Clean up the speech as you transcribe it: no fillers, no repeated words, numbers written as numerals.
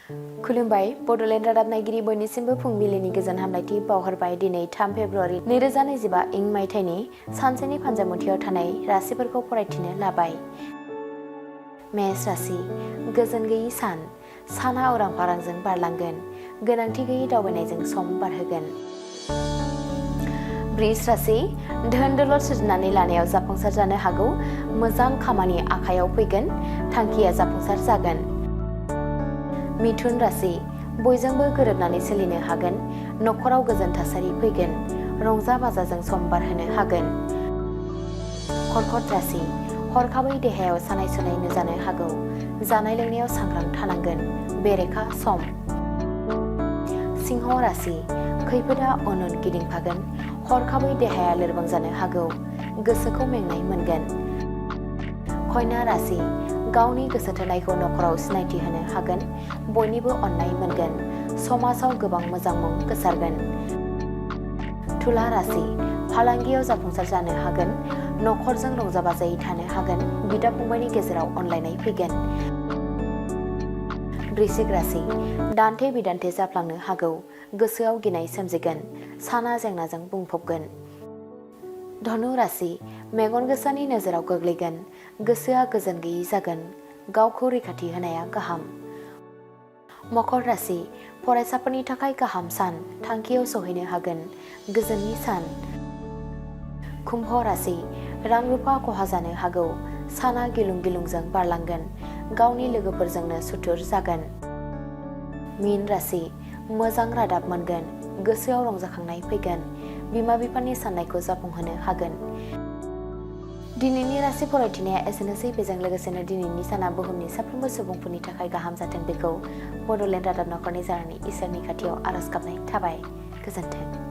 खुलुमबाय बड'लेण्ड रादाब नायगिरि बयनिसिमबो फुंबिलिनि गोजोन हामलायथि बावहरबाय। दिनै 3 फेब्रुआरि 2025 इं मायथाइनि सानसेनि फानजामुथियाव थानाय राशिफोरखौ फरायथिनो लाबाय। मेष राशि गोजोन गैयि सान। साना उरां फारांजों बारलांगोन। गोनांथि गैयि दावबायनायजों सम बारहोगोन। वृष राशि धोन दौलत सोरजिनानै लानायाव जाफुंसार जानो हागौ। मोजां खामानि आखायाव फैगोन। थांखिया जाफुंसार जागोन। मिथुन राशि बयजोंबो गोरोबनानै सोलिनो हागोन। नखराव गोजोन थासारि फैगोन। रंजा बाजाजों सम बारहोनो हागोन। कर्कट राशि हरखाबै देहायाव सानाय सुनाय नुजानो हागौ। जानाय लोंनायाव सांग्रां थानांगोन। बेरेखा सम। सिंह राशि खैफोदा उन उन गिदिंफागोन। हरखाबै देहाया लोरबां जानो हागौ। गोसोखौ मेंनाय मोनगोन। कन्या राशि गावनि गोसो थोनायखौ नखराव सिनायथि होनो हागोन। बयनिबो अननाय मोनगोन। समाजाव गोबां मोजां मुं गोसारगोन। तुला राशि फालांगियाव जाफुंसार जानो हागोन। नखरजों रंजा बाजायै थानो हागोन। बिदा फंबायनि गेजेराव अनलायनाय फैगोन। वृश्चिक राशि दान्थे बिदान्थे जाफ्लांनो हागौ। गोसोआव गिनाय सोमजिगोन। साना जेंनाजों बुंफबगोन। धनु राशि मेगन गोसानि नोजोराव गोग्लैगोन। गोसोआ गोजोन गैयै जागोन। गावखौ रैखाथि होनाया गाहाम। मकर राशि फरायसाफोरनि थाखाय गाहाम सान। थांखियाव सौहैनो हागोन। गोजोननि सान। कुम्भ राशि रां रुफा खहा जानो हागौ। साना गिलुं गिलुंजों बारलांगोन। गावनि लोगोफोरजोंनो सुथुर जागोन। मीन राशि मोजां रादाब मोनगोन। गोसोआव रंजाखांनाय फैगोन। बिमा बिफानि साननायखौ जाफुंहोनो हागोन। दिनैनि राशि फरायथिनाया एसेनोसै। बेजों लोगोसेनो दिनैनि साना बुहुमनि साफ्रोमबो सुबुंफोरनि थाखाय गाहाम जाथों बेखौ बड'लेण्ड रादाब नखरनि जानानै इसोरनि खाथियाव आरज गाबनाय थाबाय। गोजोन्थों।